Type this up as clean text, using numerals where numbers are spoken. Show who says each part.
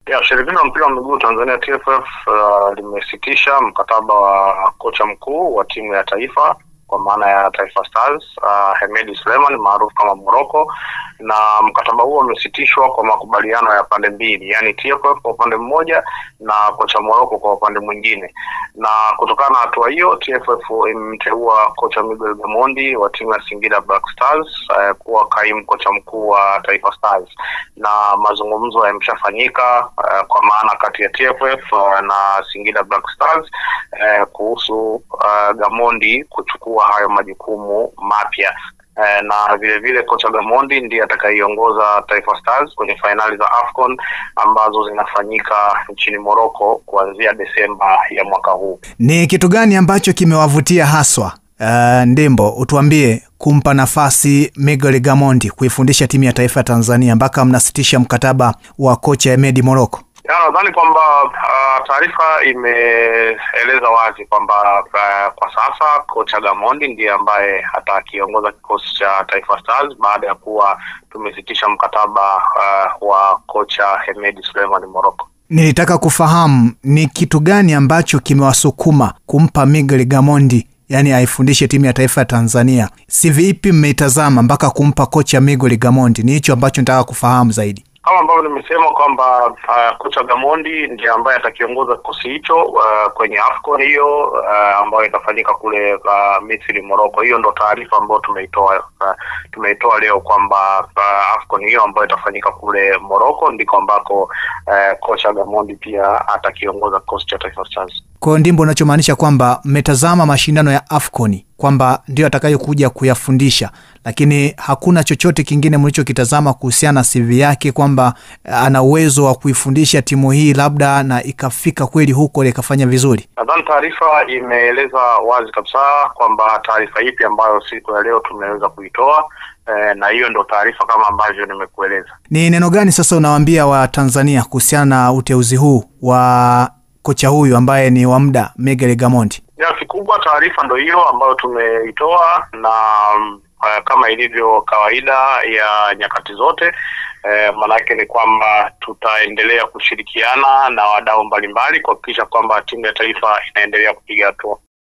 Speaker 1: Ya, shirikisho la mpira wa miguu Tanzania TFF limesitisha mkataba wa kocha mkuu wa timu ya taifa kwa maana ya Taifa Stars, Hemedi Suleiman maarufu kama Morocco, na mkataba huo umesitishwa kwa makubaliano ya pande mbili, yani TFF kwa upande mmoja na kocha Morocco kwa upande mwingine. Na kutokana na hatua hiyo, TFF imemteua kocha Miguel Gamondi wa timu ya Singida Black Stars kuwa kaimu kocha mkuu wa Taifa Stars, na mazungumzo yameshafanyika kwa maana kati ya TFF na Singida Black Stars kuhusu Gamondi kuchukua hayo majukumu mapya. Na vile vile kocha Gamondi ndiye atakayeongoza Taifa Stars kwenye finali za AFCON ambazo zinafanyika nchini Morocco kuanzia Desemba ya mwaka huu.
Speaker 2: Ni kitu gani ambacho kimewavutia haswa Ndimbo, utuambie, kumpa nafasi Miguel Gamondi kuifundisha timu ya taifa ya Tanzania mpaka mnasitisha mkataba wa kocha Hemedi Morocco?
Speaker 1: Nadhani kwamba taarifa imeeleza wazi kwamba kwa sasa kocha Gamondi ndiye ambaye atakiongoza kikosi cha Taifa Stars baada ya kuwa tumesitisha mkataba wa kocha Hemedi Suleiman Morocco.
Speaker 2: Nilitaka kufahamu ni kitu gani ambacho kimewasukuma kumpa Miguel Gamondi, yani aifundishe timu ya taifa ya Tanzania. CV ipi mmeitazama mpaka kumpa kocha Miguel Gamondi? Ni hicho ambacho nataka kufahamu zaidi.
Speaker 1: Kama ambavyo nimesema kwamba kocha Gamondi ndiye ambaye atakiongoza kikosi hicho kwenye AFCON hiyo ambayo itafanyika kule Misri, Morocco. Hiyo ndo taarifa ambayo tumeitoa leo kwamba AFCON hiyo ambayo itafanyika kule Morocco ndiko ambako kocha Gamondi pia atakiongoza kikosi cha Taifa Stars.
Speaker 2: Kwa Ndimbo, unachomaanisha kwamba mmetazama mashindano ya AFCON kwamba ndio atakayokuja kuyafundisha, lakini hakuna chochote kingine mlichokitazama kuhusiana na CV yake kwamba ana uwezo wa kuifundisha timu hii labda na ikafika kweli huko na ikafanya vizuri?
Speaker 1: Nadhani taarifa imeeleza wazi kabisa kwamba taarifa ipi ambayo siku ya leo tumeweza kuitoa, na hiyo ndo taarifa kama ambavyo nimekueleza.
Speaker 2: Ni neno gani sasa unawaambia wa Tanzania kuhusiana na uteuzi huu wa kocha huyu ambaye ni wa muda Miguel Gamondi?
Speaker 1: Ya, kikubwa taarifa ndo hiyo ambayo tumeitoa, na kama ilivyo kawaida ya nyakati zote, maanake ni kwamba tutaendelea kushirikiana na wadau mbalimbali kuhakikisha kwamba timu ya taifa inaendelea kupiga hatua.